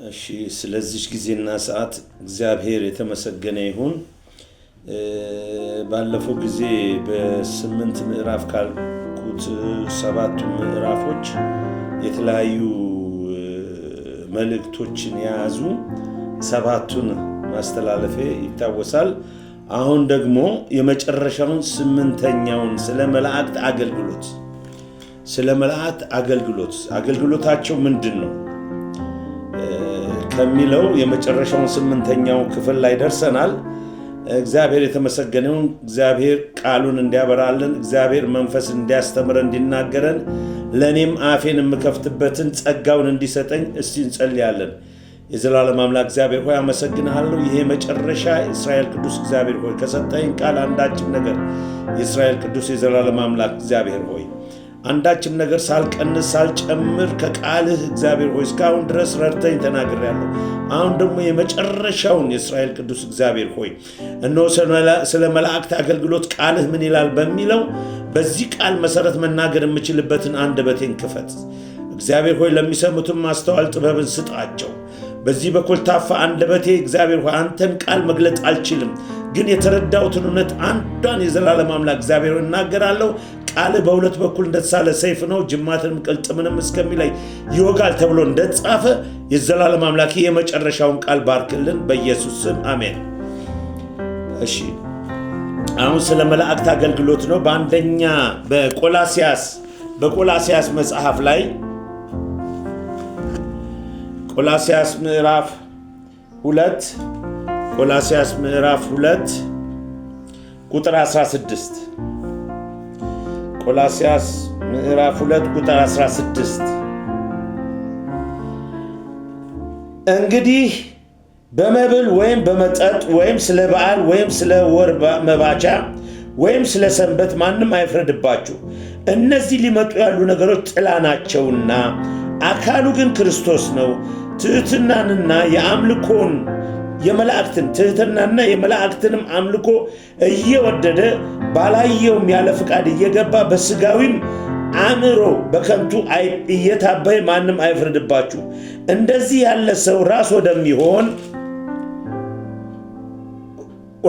እሺ፣ ስለዚች ጊዜና ሰዓት እግዚአብሔር የተመሰገነ ይሁን። ባለፈው ጊዜ በ8 ምዕራፍ ካልኩት 7ቱ ምዕራፎች የተለያዩ መልእክቶችን የያዙ 7ቱን ማስተላለፌ ይታወሳል። አሁን ደግሞ የመጨረሻውን 8ኛውን ስለ መላእክት አገልግሎት፣ ስለ መላእክት አገልግሎት፣ አገልግሎታቸው ምንድን ነው ከሚለው የመጨረሻውን 8ኛው ክፍል ላይ ደርሰናል። እግዚአብሔር የተመሰገነውን፣ እግዚአብሔር ቃሉን እንዲያበራልን፣ እግዚአብሔር መንፈስ እንዲያስተምረን፣ እንዲናገረን፣ ለእኔም አፌን የምከፍትበትን ጸጋውን እንዲሰጠኝ እስቲ እንጸልያለን። የዘላለም አምላክ እግዚአብሔር ሆይ፣ አመሰግንሃለሁ። ይሄ መጨረሻ የእስራኤል ቅዱስ እግዚአብሔር ሆይ፣ ከሰጠኝ ቃል አንዳችም ነገር፣ የእስራኤል ቅዱስ የዘላለም አምላክ እግዚአብሔር ሆይ፣ አንዳችም ነገር ሳልቀንስ ሳልጨምር ከቃልህ እግዚአብሔር ሆይ እስካሁን ድረስ ረድተኝ ተናግሬያለሁ። አሁን ደግሞ የመጨረሻውን የእስራኤል ቅዱስ እግዚአብሔር ሆይ፣ እነሆ ስለ መላእክት አገልግሎት ቃልህ ምን ይላል በሚለው በዚህ ቃል መሰረት መናገር የምችልበትን አንደበቴን ክፈት። እግዚአብሔር ሆይ፣ ለሚሰሙትም ማስተዋል ጥበብን ስጣቸው። በዚህ በኮልታፋ አንደበቴ እግዚአብሔር ሆይ አንተን ቃል መግለጥ አልችልም፣ ግን የተረዳሁትን እውነት አንዷን የዘላለም አምላክ እግዚአብሔር ሆይ እናገራለሁ። ቃልህ በሁለት በኩል እንደተሳለ ሰይፍ ነው፣ ጅማትንም ቅልጥምንም እስከሚለይ ይወጋል ተብሎ እንደተጻፈ የዘላለም አምላክ የመጨረሻውን ቃል ባርክልን፣ በኢየሱስ ስም አሜን። እሺ፣ አሁን ስለ መላእክት አገልግሎት ነው። በአንደኛ በቆላሲያስ መጽሐፍ ላይ፣ ቆላሲያስ ምዕራፍ 2፣ ቆላሲያስ ምዕራፍ 2 ቁጥር 16፣ ቆላሲያስ ምዕራፍ 2 ቁጥር 16፣ እንግዲህ በመብል ወይም በመጠጥ ወይም ስለ በዓል ወይም ስለ ወር መባቻ ወይም ስለ ሰንበት ማንም አይፍረድባችሁ። እነዚህ ሊመጡ ያሉ ነገሮች ጥላ ናቸውና አካሉ ግን ክርስቶስ ነው። ትሕትናንና የአምልኮን የመላእክትን ትሕትናና የመላእክትንም አምልኮ እየወደደ ባላየውም ያለ ፍቃድ እየገባ በስጋዊም አእምሮ በከንቱ እየታበየ ማንም አይፍረድባችሁ። እንደዚህ ያለ ሰው ራስ ወደሚሆን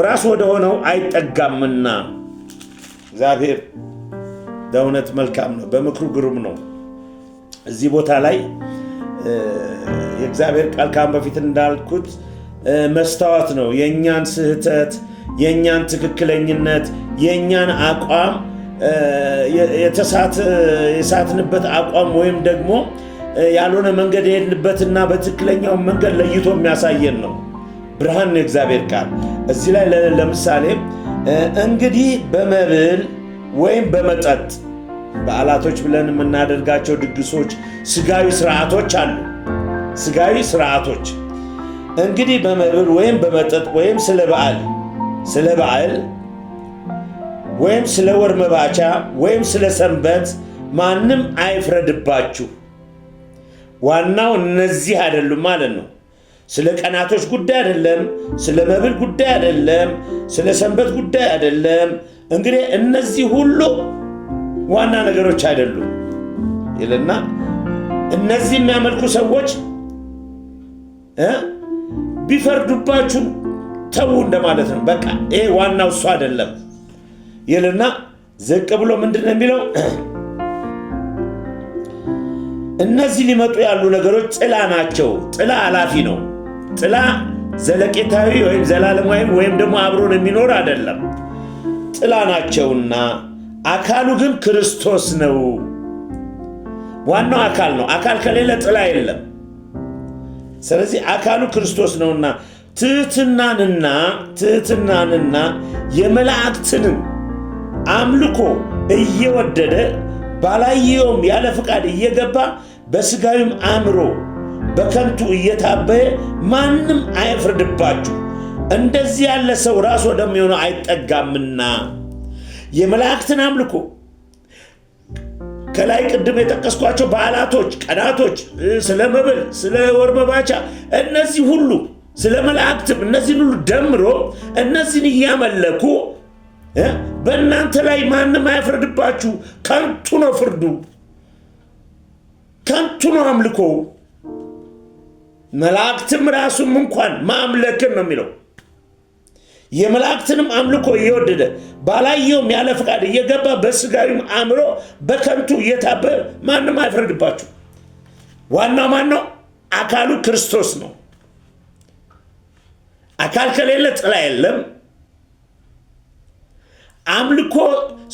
ራስ ወደ ሆነው አይጠጋምና። እግዚአብሔር በእውነት መልካም ነው፣ በምክሩ ግሩም ነው። እዚህ ቦታ ላይ የእግዚአብሔር ቃል ካሁን በፊት እንዳልኩት መስታወት ነው። የእኛን ስህተት፣ የእኛን ትክክለኝነት፣ የእኛን አቋም፣ የሳትንበት አቋም ወይም ደግሞ ያልሆነ መንገድ የሄድንበትና በትክክለኛው መንገድ ለይቶ የሚያሳየን ነው። ብርሃን ነው የእግዚአብሔር ቃል። እዚህ ላይ ለምሳሌ እንግዲህ በመብል ወይም በመጠጥ፣ በዓላቶች ብለን የምናደርጋቸው ድግሶች፣ ስጋዊ ስርዓቶች አሉ። ስጋዊ ስርዓቶች፣ እንግዲህ በመብል ወይም በመጠጥ ወይም ስለ በዓል ወይም ስለ ወር መባቻ ወይም ስለ ሰንበት ማንም አይፍረድባችሁ። ዋናው እነዚህ አይደሉም ማለት ነው። ስለ ቀናቶች ጉዳይ አይደለም፣ ስለ መብል ጉዳይ አይደለም፣ ስለ ሰንበት ጉዳይ አይደለም። እንግዲህ እነዚህ ሁሉ ዋና ነገሮች አይደሉም ይልና እነዚህ የሚያመልኩ ሰዎች ቢፈርዱባችሁ ተዉ እንደማለት ነው። በቃ ይሄ ዋናው እሱ አይደለም ይልና ዝቅ ብሎ ምንድን ነው የሚለው? እነዚህ ሊመጡ ያሉ ነገሮች ጥላ ናቸው። ጥላ አላፊ ነው። ጥላ ዘለቄታዊ ወይም ዘላለማዊ ወይም ደግሞ አብሮን የሚኖር አይደለም። ጥላ ናቸውና አካሉ ግን ክርስቶስ ነው። ዋናው አካል ነው። አካል ከሌለ ጥላ የለም። ስለዚህ አካሉ ክርስቶስ ነውና ትህትናንና የመላእክትንም አምልኮ እየወደደ ባላየውም ያለ ፍቃድ እየገባ በስጋዊም አእምሮ በከንቱ እየታበየ ማንም አይፍረድባችሁ። እንደዚህ ያለ ሰው ራስ ወደሚሆነው አይጠጋምና። የመላእክትን አምልኮ፣ ከላይ ቅድም የጠቀስኳቸው በዓላቶች፣ ቀናቶች፣ ስለ መብል፣ ስለ ወር መባቻ፣ እነዚህ ሁሉ፣ ስለ መላእክትም፣ እነዚህን ሁሉ ደምሮ እነዚህን እያመለኩ በእናንተ ላይ ማንም አይፍረድባችሁ። ከንቱ ነው ፍርዱ፣ ከንቱ ነው አምልኮ። መላእክትም ራሱም እንኳን ማምለክን ነው የሚለው። የመላእክትንም አምልኮ እየወደደ ባላየውም ያለ ፈቃድ እየገባ በስጋዊም አእምሮ በከንቱ እየታበየ ማንም አይፍረድባችሁ። ዋናው ማን ነው? አካሉ ክርስቶስ ነው። አካል ከሌለ ጥላ የለም። አምልኮ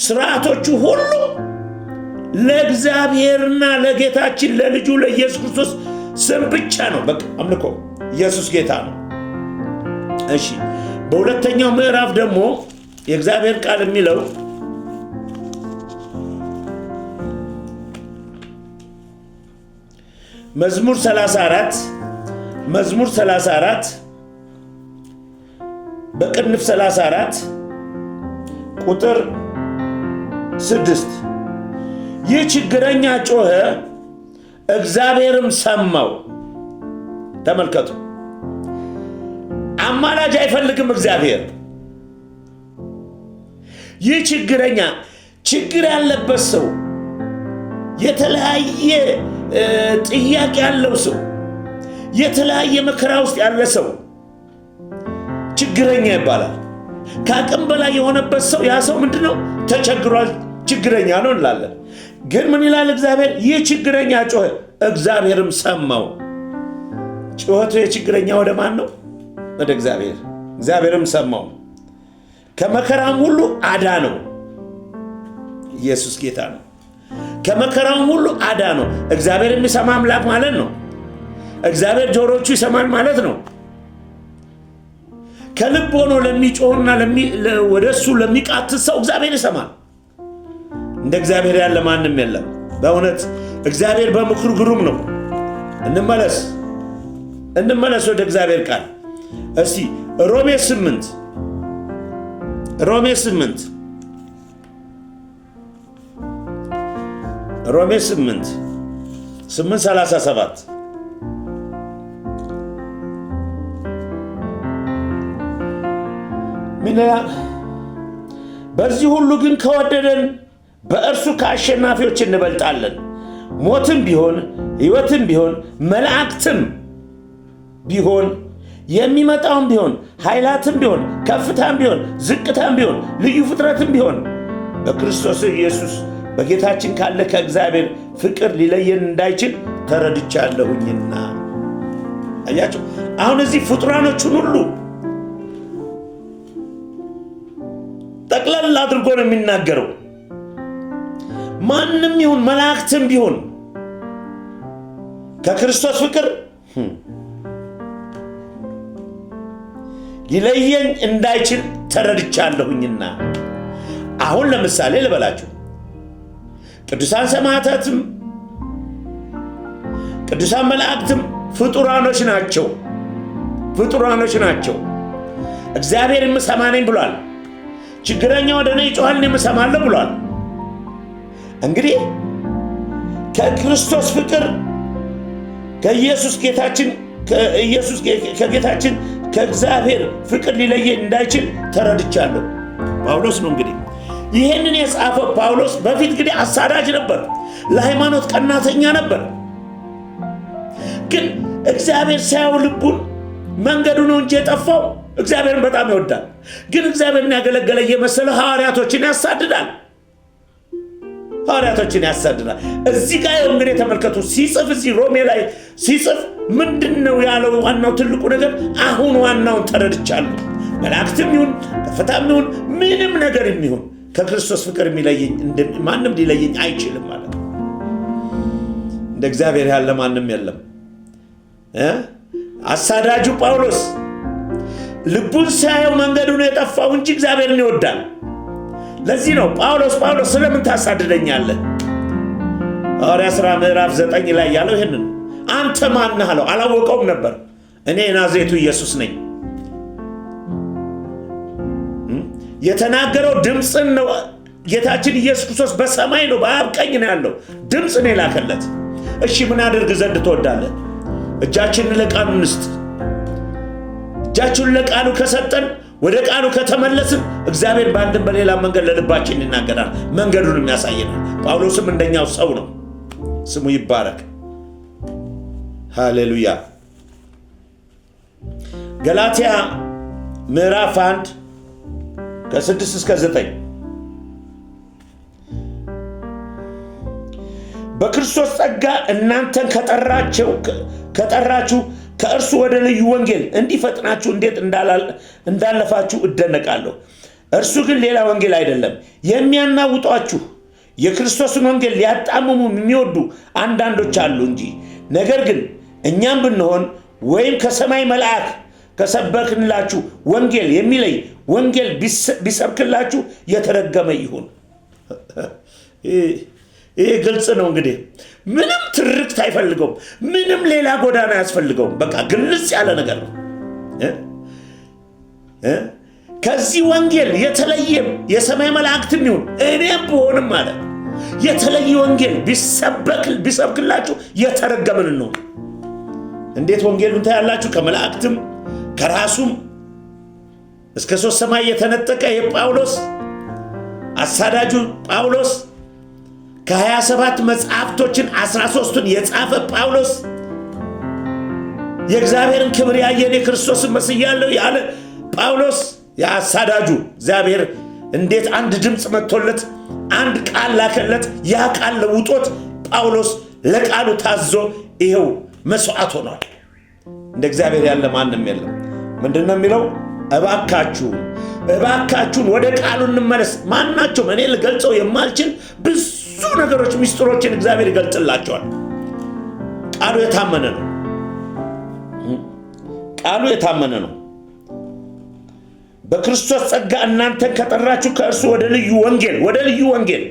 ስርዓቶቹ ሁሉ ለእግዚአብሔርና ለጌታችን ለልጁ ለኢየሱስ ክርስቶስ ስም ብቻ ነው። በቃ አምልኮ ኢየሱስ ጌታ ነው። እሺ፣ በሁለተኛው ምዕራፍ ደግሞ የእግዚአብሔር ቃል የሚለው መዝሙር 34፣ መዝሙር 34 በቅንፍ 34 ቁጥር 6፣ ይህ ችግረኛ ጮኸ፣ እግዚአብሔርም ሰማው። ተመልከቱ፣ አማላጅ አይፈልግም እግዚአብሔር። ይህ ችግረኛ፣ ችግር ያለበት ሰው፣ የተለያየ ጥያቄ ያለው ሰው፣ የተለያየ መከራ ውስጥ ያለ ሰው ችግረኛ ይባላል። ከአቅም በላይ የሆነበት ሰው፣ ያ ሰው ምንድን ነው? ተቸግሯል፣ ችግረኛ ነው እንላለን። ግን ምን ይላል እግዚአብሔር? ይህ ችግረኛ ጮኸ፣ እግዚአብሔርም ሰማው። ጩኸቱ የችግረኛ ወደ ማን ነው? ወደ እግዚአብሔር። እግዚአብሔርም ሰማው፣ ከመከራም ሁሉ አዳነው። ኢየሱስ ጌታ ነው። ከመከራውም ሁሉ አዳነው። እግዚአብሔር የሚሰማ አምላክ ማለት ነው። እግዚአብሔር ጆሮቹ ይሰማል ማለት ነው። ከልብ ሆኖ ለሚጮህና ወደ እሱ ለሚቃትት ሰው እግዚአብሔር ይሰማል። እንደ እግዚአብሔር ያለ ማንም የለም። በእውነት እግዚአብሔር በምክሩ ግሩም ነው። እንመለስ፣ እንመለስ ወደ እግዚአብሔር ቃል። እስቲ ሮሜ 8፣ ሮሜ 8፣ ሮሜ 8 8:37 ምን ይላል? በዚህ ሁሉ ግን ከወደደን በእርሱ ከአሸናፊዎች እንበልጣለን። ሞትም ቢሆን፣ ሕይወትም ቢሆን፣ መላእክትም ቢሆን፣ የሚመጣውም ቢሆን፣ ኃይላትም ቢሆን፣ ከፍታም ቢሆን፣ ዝቅታም ቢሆን፣ ልዩ ፍጥረትም ቢሆን በክርስቶስ ኢየሱስ በጌታችን ካለ ከእግዚአብሔር ፍቅር ሊለየን እንዳይችል ተረድቻለሁኝና። አያችሁ፣ አሁን እዚህ ፍጡራኖቹን ሁሉ ጠቅለል አድርጎ ነው የሚናገረው። ማንም ይሁን፣ መላእክትም ቢሆን ከክርስቶስ ፍቅር ሊለየኝ እንዳይችል ተረድቻለሁኝና። አሁን ለምሳሌ ልበላችሁ፣ ቅዱሳን ሰማዕታትም ቅዱሳን መላእክትም ፍጡራኖች ናቸው። ፍጡራኖች ናቸው። እግዚአብሔር የምሰማ ነኝ ብሏል። ችግረኛ ወደ እኔ ይጮኻል፣ እኔም እሰማለሁ ብሏል። እንግዲህ ከክርስቶስ ፍቅር ከኢየሱስ ጌታችን ከኢየሱስ ከጌታችን ከእግዚአብሔር ፍቅር ሊለየኝ እንዳይችል ተረድቻለሁ። ጳውሎስ ነው እንግዲህ ይህንን የጻፈው። ጳውሎስ በፊት እንግዲህ አሳዳጅ ነበር፣ ለሃይማኖት ቀናተኛ ነበር። ግን እግዚአብሔር ሳያው ልቡን መንገዱ ነው እንጂ የጠፋው እግዚአብሔርን በጣም ይወዳል። ግን እግዚአብሔርን ያገለገለ እየመሰለ ሐዋርያቶችን ያሳድዳል። ሐዋርያቶችን ያሳድዳል። እዚህ ጋር እንግዲህ ተመልከቱ፣ ሲጽፍ እዚህ ሮሜ ላይ ሲጽፍ ምንድን ነው ያለው? ዋናው ትልቁ ነገር አሁን ዋናውን ተረድቻለሁ። መላእክትም ይሁን፣ ከፍታም ይሁን፣ ምንም ነገር የሚሆን ከክርስቶስ ፍቅር የሚለየኝ ማንም ሊለየኝ አይችልም ማለት ነው። እንደ እግዚአብሔር ያለ ማንም የለም። አሳዳጁ ጳውሎስ ልቡን ሲያየው መንገዱ ነው የጠፋው እንጂ እግዚአብሔርን ይወዳል። ለዚህ ነው ጳውሎስ ጳውሎስ ስለምን ታሳድደኛለህ? ሐዋርያት ሥራ ምዕራፍ 9 ላይ ያለው ይህንን፣ አንተ ማነህ አለው። አላወቀውም ነበር። እኔ የናዝሬቱ ኢየሱስ ነኝ። የተናገረው ድምፅን ነው። ጌታችን ኢየሱስ ክርስቶስ በሰማይ ነው፣ በአብ ቀኝ ነው ያለው። ድምፅ ነው የላከለት። እሺ፣ ምን አደርግ ዘንድ ትወዳለህ? እጃችንን ለቃሉ እንስጥ። እጃችንን ለቃሉ ከሰጠን፣ ወደ ቃሉ ከተመለስን እግዚአብሔር በአንድም በሌላ መንገድ ለልባችን ይናገራል፣ መንገዱንም ያሳየናል። ጳውሎስም እንደኛው ሰው ነው። ስሙ ይባረክ። ሃሌሉያ። ገላትያ ምዕራፍ 1 ከ6 እስከ 9 በክርስቶስ ጸጋ እናንተን ከጠራችሁ ከእርሱ ወደ ልዩ ወንጌል እንዲፈጥናችሁ እንዴት እንዳለፋችሁ እደነቃለሁ። እርሱ ግን ሌላ ወንጌል አይደለም። የሚያናውጧችሁ የክርስቶስን ወንጌል ሊያጣምሙ የሚወዱ አንዳንዶች አሉ እንጂ። ነገር ግን እኛም ብንሆን ወይም ከሰማይ መልአክ ከሰበክንላችሁ ወንጌል የሚለይ ወንጌል ቢሰብክላችሁ የተረገመ ይሁን። ይህ ግልጽ ነው። እንግዲህ ምንም ትርክት አይፈልገውም። ምንም ሌላ ጎዳና አያስፈልገውም። በቃ ግልጽ ያለ ነገር ነው። ከዚህ ወንጌል የተለየ የሰማይ መላእክትም ይሁን እኔም ብሆንም አለ የተለየ ወንጌል ቢሰብክላችሁ የተረገምን ነው። እንዴት ወንጌሉን ታያላችሁ? ከመላእክትም ከራሱም እስከ ሶስት ሰማይ የተነጠቀ የጳውሎስ አሳዳጁ ጳውሎስ ከ27 መጽሐፍቶችን 13ቱን የጻፈ ጳውሎስ የእግዚአብሔርን ክብር ያየን የክርስቶስን መስያለሁ ያለ ጳውሎስ የአሳዳጁ እግዚአብሔር እንዴት አንድ ድምፅ መጥቶለት አንድ ቃል ላከለት። ያ ቃል ለውጦት ጳውሎስ ለቃሉ ታዞ ይኸው መስዋዕት ሆኗል። እንደ እግዚአብሔር ያለ ማንም የለም። ምንድን ነው የሚለው? እባካችሁን እባካችሁን ወደ ቃሉ እንመለስ። ማናቸውም እኔ ልገልጸው የማልችል ብዙ ነገሮች ሚስጥሮችን እግዚአብሔር ይገልጽላቸዋል። ቃሉ የታመነ ነው። ቃሉ የታመነ ነው። በክርስቶስ ጸጋ እናንተን ከጠራችሁ ከእርሱ ወደ ልዩ ወንጌል ወደ ልዩ ወንጌል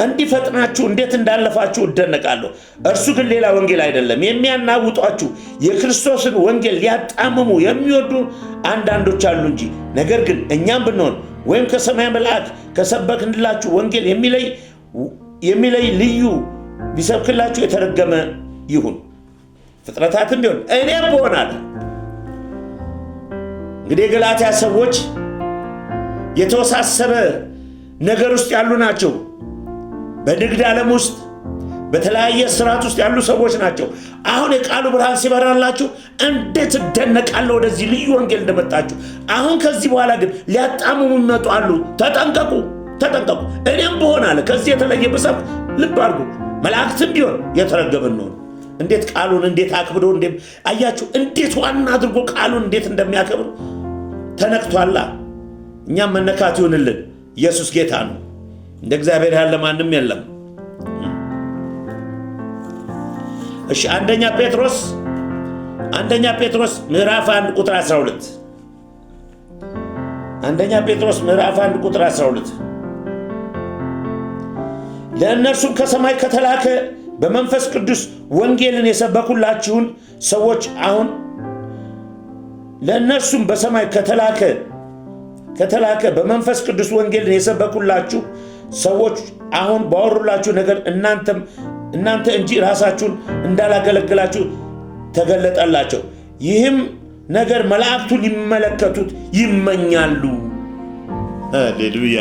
እንዲፈጥናችሁ እንዴት እንዳለፋችሁ እደነቃለሁ። እርሱ ግን ሌላ ወንጌል አይደለም። የሚያናውጧችሁ የክርስቶስን ወንጌል ሊያጣምሙ የሚወዱ አንዳንዶች አሉ እንጂ። ነገር ግን እኛም ብንሆን ወይም ከሰማይ መልአክ ከሰበክንላችሁ ወንጌል የሚለይ ልዩ ቢሰብክላችሁ የተረገመ ይሁን። ፍጥረታትም ቢሆን እኔም ብሆን አለ። እንግዲህ የገላትያ ሰዎች የተወሳሰበ ነገር ውስጥ ያሉ ናቸው። በንግድ ዓለም ውስጥ በተለያየ ስርዓት ውስጥ ያሉ ሰዎች ናቸው። አሁን የቃሉ ብርሃን ሲበራላችሁ እንዴት እደነቃለሁ ወደዚህ ልዩ ወንጌል እንደመጣችሁ። አሁን ከዚህ በኋላ ግን ሊያጣምሙ የሚመጡ አሉ። ተጠንቀቁ፣ ተጠንቀቁ። እኔም ብሆን አለ ከዚህ የተለየ ብሰብክ፣ ልብ አድርጉ፣ መላእክትም ቢሆን የተረገምን ነው። እንዴት ቃሉን እንዴት አክብዶ አያችሁ፣ እንዴት ዋና አድርጎ ቃሉን እንዴት እንደሚያከብር ተነክቷላ። እኛም መነካት ይሁንልን። ኢየሱስ ጌታ ነው። እንደ እግዚአብሔር ያለ ማንም የለም። እሺ አንደኛ ጴጥሮስ ምዕራፍ 1 ቁጥር 12 አንደኛ ጴጥሮስ ምዕራፍ 1 ቁጥር 12 ለእነርሱም ከሰማይ ከተላከ በመንፈስ ቅዱስ ወንጌልን የሰበኩላችሁን ሰዎች አሁን ለእነርሱም በሰማይ ከተላከ በመንፈስ ቅዱስ ወንጌልን የሰበኩላችሁ ሰዎች አሁን ባወሩላችሁ ነገር እናንተ እንጂ ራሳችሁን እንዳላገለግላችሁ ተገለጠላቸው። ይህም ነገር መላእክቱ ሊመለከቱት ይመኛሉ። ሃሌሉያ!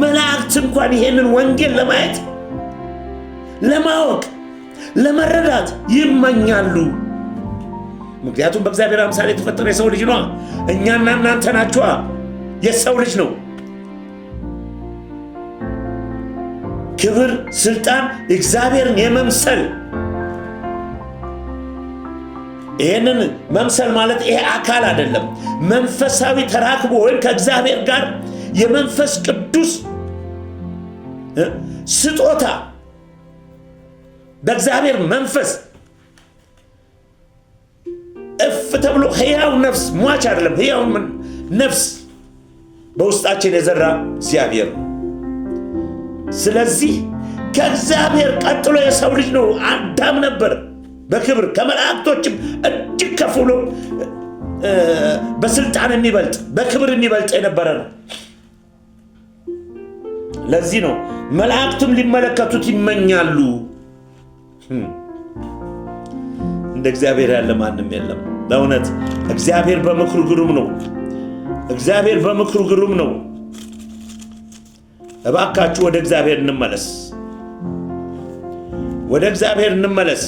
መላእክት እንኳን ይሄንን ወንጌል ለማየት ለማወቅ ለመረዳት ይመኛሉ። ምክንያቱም በእግዚአብሔር አምሳል የተፈጠረ የሰው ልጅ ነዋ። እኛና እናንተ ናችኋ። የሰው ልጅ ነው። ክብር፣ ስልጣን፣ እግዚአብሔርን የመምሰል ይህንን መምሰል ማለት ይሄ አካል አይደለም። መንፈሳዊ ተራክቦ ወይም ከእግዚአብሔር ጋር የመንፈስ ቅዱስ ስጦታ በእግዚአብሔር መንፈስ እፍ ተብሎ ሕያው ነፍስ ሟች አይደለም፣ ሕያው ነፍስ በውስጣችን የዘራ እግዚአብሔር ነው። ስለዚህ ከእግዚአብሔር ቀጥሎ የሰው ልጅ ነው። አዳም ነበር በክብር ከመላእክቶችም እጅግ ከፍ ብሎ በስልጣን የሚበልጥ በክብር የሚበልጥ የነበረ ነው። ለዚህ ነው መላእክትም ሊመለከቱት ይመኛሉ። እንደ እግዚአብሔር ያለ ማንም የለም። በእውነት እግዚአብሔር በምክሩ ግሩም ነው። እግዚአብሔር በምክሩ ግሩም ነው። እባካችሁ ወደ እግዚአብሔር እንመለስ። ወደ እግዚአብሔር እንመለስ።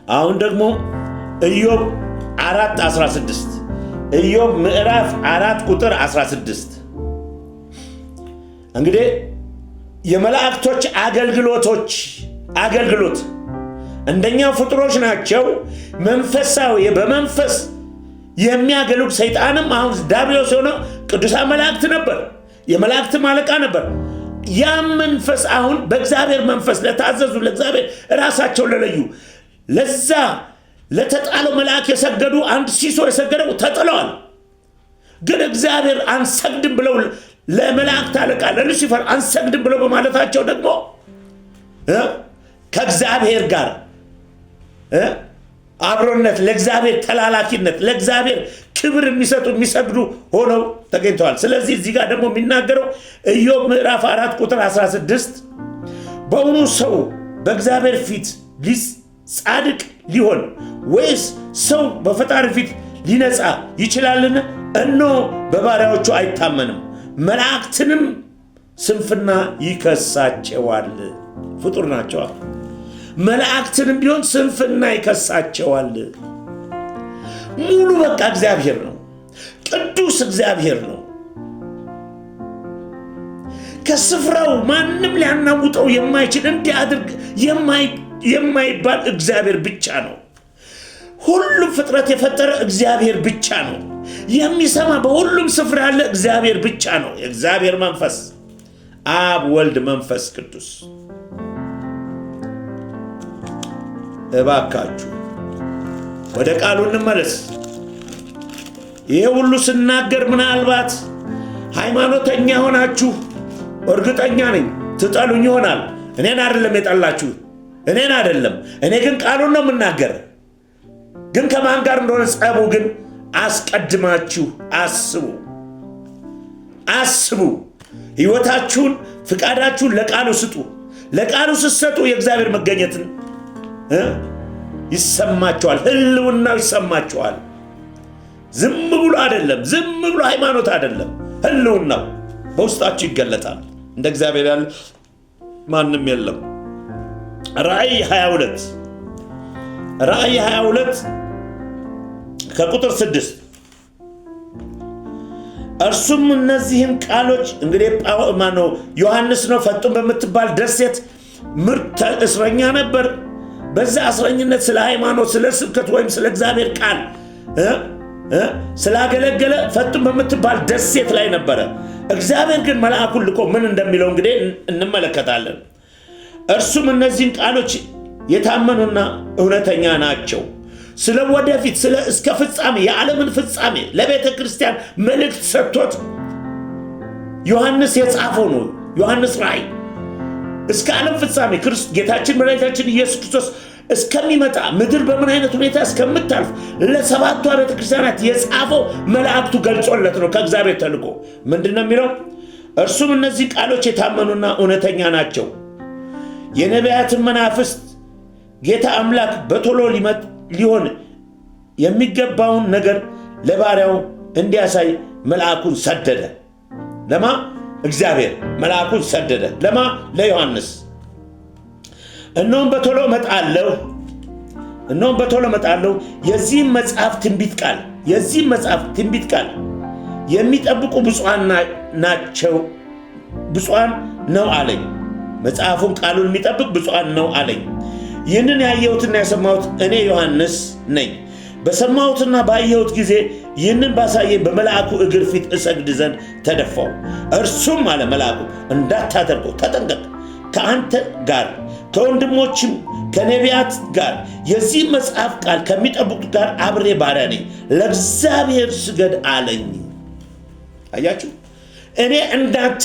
አሁን ደግሞ ኢዮብ 4:16፣ ኢዮብ ምዕራፍ 4 ቁጥር 16። እንግዲህ የመላእክቶች አገልግሎት እንደኛ ፍጡሮች ናቸው። መንፈሳዊ በመንፈስ የሚያገለግሉ፣ ሰይጣንም አሁን ዲያብሎስ የሆነው ቅዱሳን መላእክት ነበር፣ የመላእክትም አለቃ ነበር። ያም መንፈስ አሁን በእግዚአብሔር መንፈስ ለታዘዙ፣ ለእግዚአብሔር ራሳቸው ለለዩ፣ ለዛ ለተጣለው መልአክ የሰገዱ፣ አንድ ሲሶ የሰገደው ተጥለዋል። ግን እግዚአብሔር አንሰግድም ብለው፣ ለመላእክት አለቃ ለሉሲፈር አንሰግድም ብለው በማለታቸው ደግሞ ከእግዚአብሔር ጋር አብሮነት፣ ለእግዚአብሔር ተላላኪነት፣ ለእግዚአብሔር ክብር የሚሰጡ፣ የሚሰግዱ ሆነው ተገኝተዋል። ስለዚህ እዚህ ጋር ደግሞ የሚናገረው ኢዮብ ምዕራፍ 4 ቁጥር 16፣ በእውኑ ሰው በእግዚአብሔር ፊት ጻድቅ ሊሆን ወይስ ሰው በፈጣሪ ፊት ሊነጻ ይችላልን? እነሆ በባሪያዎቹ አይታመንም፣ መላእክትንም ስንፍና ይከሳቸዋል። ፍጡር ናቸዋ። መላእክትንም ቢሆን ስንፍና ይከሳቸዋል። ሙሉ በቃ እግዚአብሔር ነው። ቅዱስ እግዚአብሔር ነው። ከስፍራው ማንም ሊያናውጠው የማይችል፣ እንዲህ አድርግ የማይባል እግዚአብሔር ብቻ ነው። ሁሉም ፍጥረት የፈጠረ እግዚአብሔር ብቻ ነው። የሚሰማ፣ በሁሉም ስፍራ ያለ እግዚአብሔር ብቻ ነው። የእግዚአብሔር መንፈስ፣ አብ፣ ወልድ፣ መንፈስ ቅዱስ። እባካችሁ ወደ ቃሉ እንመለስ። ይሄ ሁሉ ስናገር ምናልባት ሃይማኖተኛ ሆናችሁ እርግጠኛ ነኝ ትጠሉኝ ይሆናል። እኔን አይደለም የጠላችሁ፣ እኔን አይደለም። እኔ ግን ቃሉን ነው የምናገር። ግን ከማን ጋር እንደሆነ ጸቡ ግን አስቀድማችሁ አስቡ፣ አስቡ። ሕይወታችሁን፣ ፍቃዳችሁን ለቃሉ ስጡ። ለቃሉ ስትሰጡ የእግዚአብሔር መገኘትን ይሰማችኋል፣ ህልውናው ይሰማችኋል። ዝም ብሎ አይደለም፣ ዝም ብሎ ሃይማኖት አይደለም። ህልውናው በውስጣችሁ ይገለጣል። እንደ እግዚአብሔር ያለ ማንም የለም። ራእይ 22፣ ራእይ 22 ከቁጥር 6። እርሱም እነዚህን ቃሎች፣ እንግዲህ ማነው፣ ዮሐንስ ነው። ፈጡን በምትባል ደሴት ምርጥ እስረኛ ነበር። በዛ እስረኝነት ስለ ሃይማኖት፣ ስለ ስብከት ወይም ስለ እግዚአብሔር ቃል ስላገለገለ ፈጡን በምትባል ደሴት ላይ ነበረ። እግዚአብሔር ግን መልአኩን ልኮ ምን እንደሚለው እንግዲህ እንመለከታለን። እርሱም እነዚህን ቃሎች የታመኑና እውነተኛ ናቸው። ስለ ወደፊት፣ ስለ እስከ ፍጻሜ፣ የዓለምን ፍጻሜ ለቤተ ክርስቲያን መልእክት ሰጥቶት ዮሐንስ የጻፈው ነው። ዮሐንስ ራእይ እስከ ዓለም ፍጻሜ ጌታችን መድኃኒታችን ኢየሱስ ክርስቶስ እስከሚመጣ፣ ምድር በምን አይነት ሁኔታ እስከምታልፍ ለሰባቱ አብያተ ክርስቲያናት የጻፈው መላእክቱ ገልጾለት ነው ከእግዚአብሔር ተልኮ። ምንድን ነው የሚለው? እርሱም እነዚህ ቃሎች የታመኑና እውነተኛ ናቸው። የነቢያትን መናፍስት ጌታ አምላክ በቶሎ ሊሆን የሚገባውን ነገር ለባሪያው እንዲያሳይ መልአኩን ሰደደ። ለማ? እግዚአብሔር መልአኩን ሰደደ። ለማ? ለዮሐንስ። እነሆም በቶሎ እመጣለሁ፣ እነሆም በቶሎ እመጣለሁ። የዚህም መጽሐፍ ትንቢት ቃል የሚጠብቁ ብፁዓን ናቸው፣ ብፁዓን ነው አለኝ። መጽሐፉን ቃሉን የሚጠብቅ ብፁዓን ነው አለኝ። ይህንን ያየሁትና የሰማሁት እኔ ዮሐንስ ነኝ። በሰማሁትና ባየሁት ጊዜ ይህንን ባሳየኝ በመልአኩ እግር ፊት እሰግድ ዘንድ ተደፋሁ። እርሱም አለ መልአኩ፣ እንዳታደርገው ተጠንቀቅ። ከአንተ ጋር ከወንድሞችም ከነቢያት ጋር የዚህ መጽሐፍ ቃል ከሚጠብቁት ጋር አብሬ ባሪያ ነኝ። ለእግዚአብሔር ስገድ አለኝ። አያችሁ፣ እኔ እንዳንተ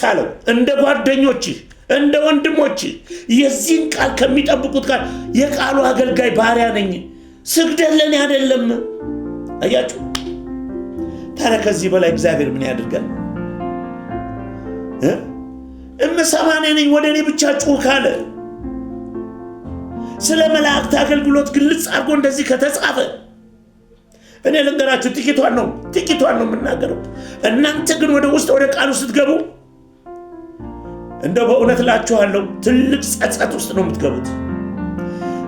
እንደ ጓደኞችህ፣ እንደ ወንድሞችህ የዚህን ቃል ከሚጠብቁት ጋር የቃሉ አገልጋይ ባሪያ ነኝ። ስግደት ለእኔ አይደለም። አያችሁ፣ ታዲያ ከዚህ በላይ እግዚአብሔር ምን ያደርጋል? እምሰማ እኔ ነኝ፣ ወደ እኔ ብቻ ጩህ ካለ፣ ስለ መላእክት አገልግሎት ግልጽ አድርጎ እንደዚህ ከተጻፈ፣ እኔ ልንገራችሁ፣ ጥቂቷን ነው የምናገረው። እናንተ ግን ወደ ውስጥ ወደ ቃሉ ስትገቡ እንደው በእውነት እላችኋለሁ ትልቅ ጸጸት ውስጥ ነው የምትገቡት።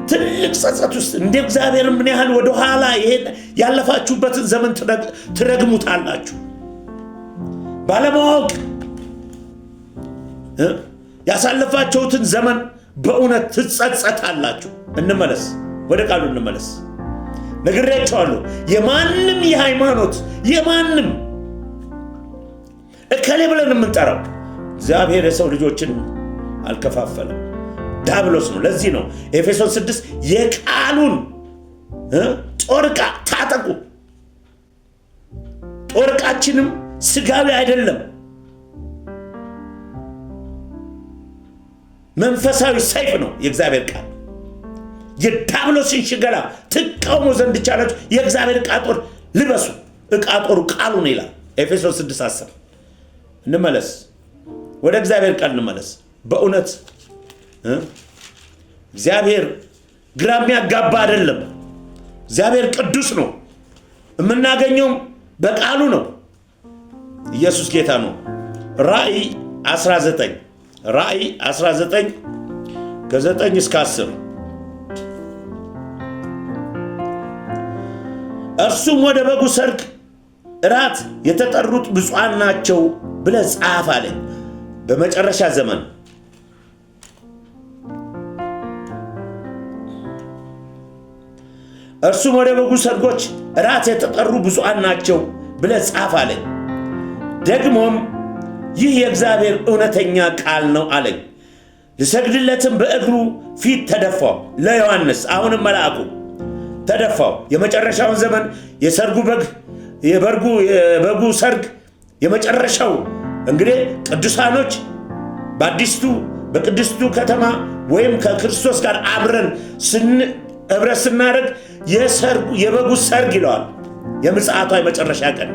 ትልቅ ጸጸት ውስጥ እንደ እግዚአብሔር ምን ያህል ወደኋላ ይሄን ያለፋችሁበትን ዘመን ትረግሙታላችሁ። ባለማወቅ ያሳለፋችሁትን ዘመን በእውነት ትጸጸታላችሁ። እንመለስ፣ ወደ ቃሉ እንመለስ። ነግሬያቸዋለሁ። የማንም የሃይማኖት የማንም እከሌ ብለን የምንጠራው እግዚአብሔር የሰው ልጆችን አልከፋፈለም። ዲያብሎስ ነው። ለዚህ ነው ኤፌሶን 6 የቃሉን ጦር ዕቃ ታጠቁ። ጦር ዕቃችንም ስጋዊ አይደለም፣ መንፈሳዊ ሰይፍ ነው የእግዚአብሔር ቃል። የዲያብሎስን ሽንገላ ትቃወሙ ዘንድ ይቻላችሁ የእግዚአብሔር ዕቃ ጦር ልበሱ። ዕቃ ጦሩ ቃሉ ነው ይላል ኤፌሶን 6:10። እንመለስ፣ ወደ እግዚአብሔር ቃል እንመለስ። በእውነት እግዚአብሔር ግራ የሚያጋባ አይደለም። እግዚአብሔር ቅዱስ ነው። የምናገኘውም በቃሉ ነው። ኢየሱስ ጌታ ነው። ራእይ 19 ራእይ 19 ከ9 እስከ 10 እርሱም ወደ በጉ ሰርግ እራት የተጠሩት ብፁዓን ናቸው ብለህ ጻፍ አለኝ። በመጨረሻ ዘመን እርሱም ወደ በጉ ሰርጎች እራት የተጠሩ ብፁዓን ናቸው ብለህ ጻፍ አለኝ። ደግሞም ይህ የእግዚአብሔር እውነተኛ ቃል ነው አለኝ። ልሰግድለትም በእግሩ ፊት ተደፋው። ለዮሐንስ አሁንም መልአኩ ተደፋው። የመጨረሻውን ዘመን የሰርጉ በግ የበጉ ሰርግ የመጨረሻው እንግዲህ ቅዱሳኖች በአዲስቱ በቅድስቱ ከተማ ወይም ከክርስቶስ ጋር አብረን ህብረት ስናደርግ የበጉ ሰርግ ይለዋል። የምጽአቷ የመጨረሻ ቀን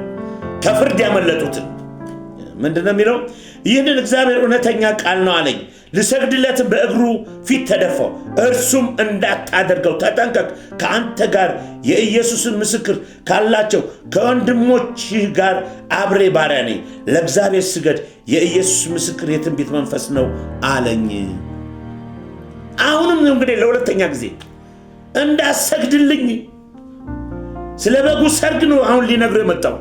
ከፍርድ ያመለጡትን ምንድነው የሚለው? ይህንን እግዚአብሔር እውነተኛ ቃል ነው አለኝ። ልሰግድለትም በእግሩ ፊት ተደፋው። እርሱም እንዳታደርገው ተጠንቀቅ፣ ከአንተ ጋር የኢየሱስን ምስክር ካላቸው ከወንድሞችህ ጋር አብሬ ባሪያ ነኝ። ለእግዚአብሔር ስገድ፣ የኢየሱስ ምስክር የትንቢት መንፈስ ነው አለኝ። አሁንም እንግዲህ ለሁለተኛ ጊዜ እንዳሰግድልኝ ስለ በጉ ሰርግ ነው አሁን ሊነግረው የመጣው።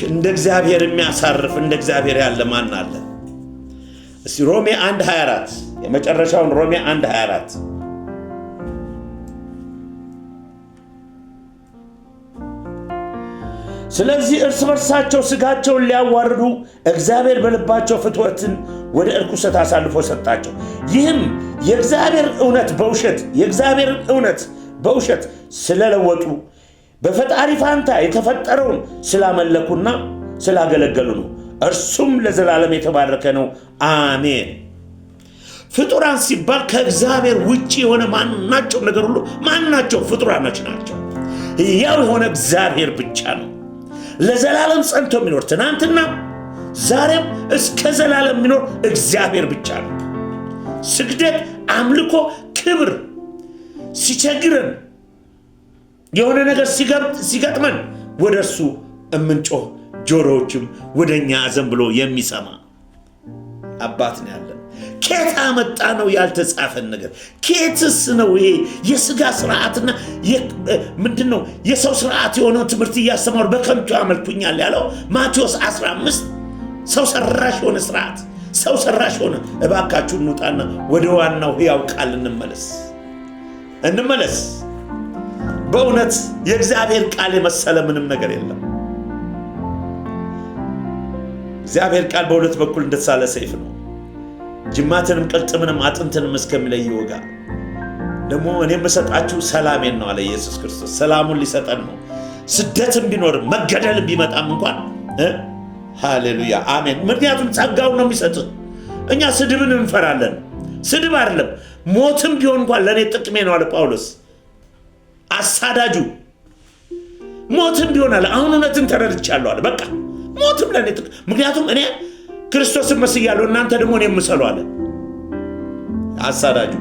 እንደ እግዚአብሔር የሚያሳርፍ እንደ እግዚአብሔር ያለ ማን አለ? እስቲ ሮሜ 1:24 የመጨረሻውን ሮሜ 1:24 ስለዚህ እርስ በርሳቸው ስጋቸውን ሊያዋርዱ እግዚአብሔር በልባቸው ፍትወትን ወደ እርኩሰት አሳልፎ ሰጣቸው። ይህም የእግዚአብሔር እውነት በውሸት የእግዚአብሔርን እውነት በውሸት ስለለወጡ በፈጣሪ ፋንታ የተፈጠረውን ስላመለኩና ስላገለገሉ ነው። እርሱም ለዘላለም የተባረከ ነው፣ አሜን። ፍጡራን ሲባል ከእግዚአብሔር ውጪ የሆነ ማናቸው ነገር ሁሉ ማናቸው ፍጡራኖች ናቸው። ሕያው የሆነ እግዚአብሔር ብቻ ነው ለዘላለም ጸንቶ የሚኖር ትናንትና ዛሬም እስከ ዘላለም የሚኖር እግዚአብሔር ብቻ ነው። ስግደት፣ አምልኮ፣ ክብር ሲቸግረን የሆነ ነገር ሲገጥመን ወደ እርሱ እምንጮህ ጆሮዎችም ወደ እኛ ዘንብሎ የሚሰማ አባት ነው ያለን። ከየት አመጣ ነው ያልተጻፈን ነገር? ከየትስ ነው ይሄ የስጋ ስርዓትና ምንድን ነው የሰው ስርዓት የሆነው ትምህርት እያስተማሩ በከንቱ ያመልኩኛል ያለው ማቴዎስ 15 ሰው ሰራሽ የሆነ ስርዓት፣ ሰው ሰራሽ የሆነ። እባካችሁ እንውጣና ወደ ዋናው ሕያው ቃል እንመለስ፣ እንመለስ። በእውነት የእግዚአብሔር ቃል የመሰለ ምንም ነገር የለም። እግዚአብሔር ቃል በሁለት በኩል እንደተሳለ ሰይፍ ነው። ጅማትንም ቅልጥምንም አጥንትንም እስከሚለይ ይወጋል። ደግሞ እኔ የምሰጣችሁ ሰላሜን ነው አለ ኢየሱስ ክርስቶስ። ሰላሙን ሊሰጠን ነው። ስደትም ቢኖርም መገደልም ቢመጣም እንኳን ሃሌሉያ አሜን። ምክንያቱም ጸጋውን ነው የሚሰጥህ። እኛ ስድብን እንፈራለን። ስድብ አይደለም ሞትም ቢሆን እንኳን ለእኔ ጥቅሜ ነው አለ ጳውሎስ። አሳዳጁ ሞትም ቢሆን አለ አሁን እውነትን ተረድቻለሁ አለ። በቃ ሞትም ለእኔ ጥቅሜ፣ ምክንያቱም እኔ ክርስቶስን መስያለሁ፣ እናንተ ደግሞ እኔን ምሰሉ አለ አሳዳጁ።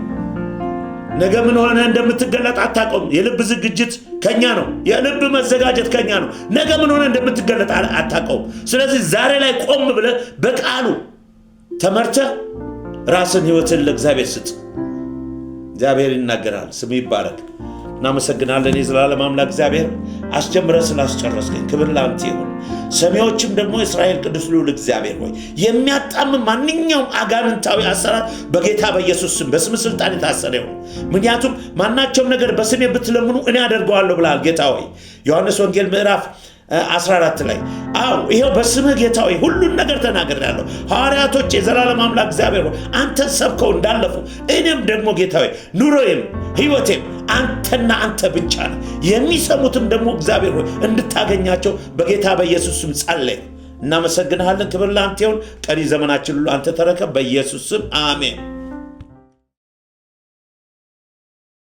ነገ ምን ሆነ እንደምትገለጥ አታውቀውም። የልብ ዝግጅት ከኛ ነው። የልብ መዘጋጀት ከኛ ነው። ነገ ምን ሆነ እንደምትገለጥ አታውቀውም። ስለዚህ ዛሬ ላይ ቆም ብለህ በቃሉ ተመርተህ ራስን ሕይወትን ለእግዚአብሔር ስጥ። እግዚአብሔር ይናገራል። ስሙ ይባረክ። እናመሰግናለን። የዘላለም አምላክ እግዚአብሔር አስጀምረህ ስላስጨረስከኝ ክብር ለአንተ ይሁን። ሰሚዎችም ደግሞ የእስራኤል ቅዱስ ልዑል እግዚአብሔር ሆይ፣ የሚያጣምም ማንኛውም አጋንንታዊ አሰራር በጌታ በኢየሱስ ስም በስም ስልጣን የታሰረ ይሁን። ምክንያቱም ማናቸውም ነገር በስሜ ብትለምኑ እኔ አደርገዋለሁ ብለሃል ጌታ ሆይ፣ ዮሐንስ ወንጌል ምዕራፍ 14 ላይ። አዎ፣ ይኸው በስምህ ጌታ ሆይ ሁሉን ነገር ተናግሬያለሁ። ሐዋርያቶች የዘላለም አምላክ እግዚአብሔር ሆይ አንተን ሰብከው እንዳለፉ እኔም ደግሞ ጌታ ሆይ ኑሮዬም ሕይወቴም አንተና አንተ ብቻ ነህ። የሚሰሙትም ደግሞ እግዚአብሔር ሆይ እንድታገኛቸው በጌታ በኢየሱስ ስም ጸለይ። እናመሰግንሃለን። ክብር ለአንተ ይሁን። ቀሪ ዘመናችን ሁሉ አንተ ተረከብ። በኢየሱስ ስም አሜን።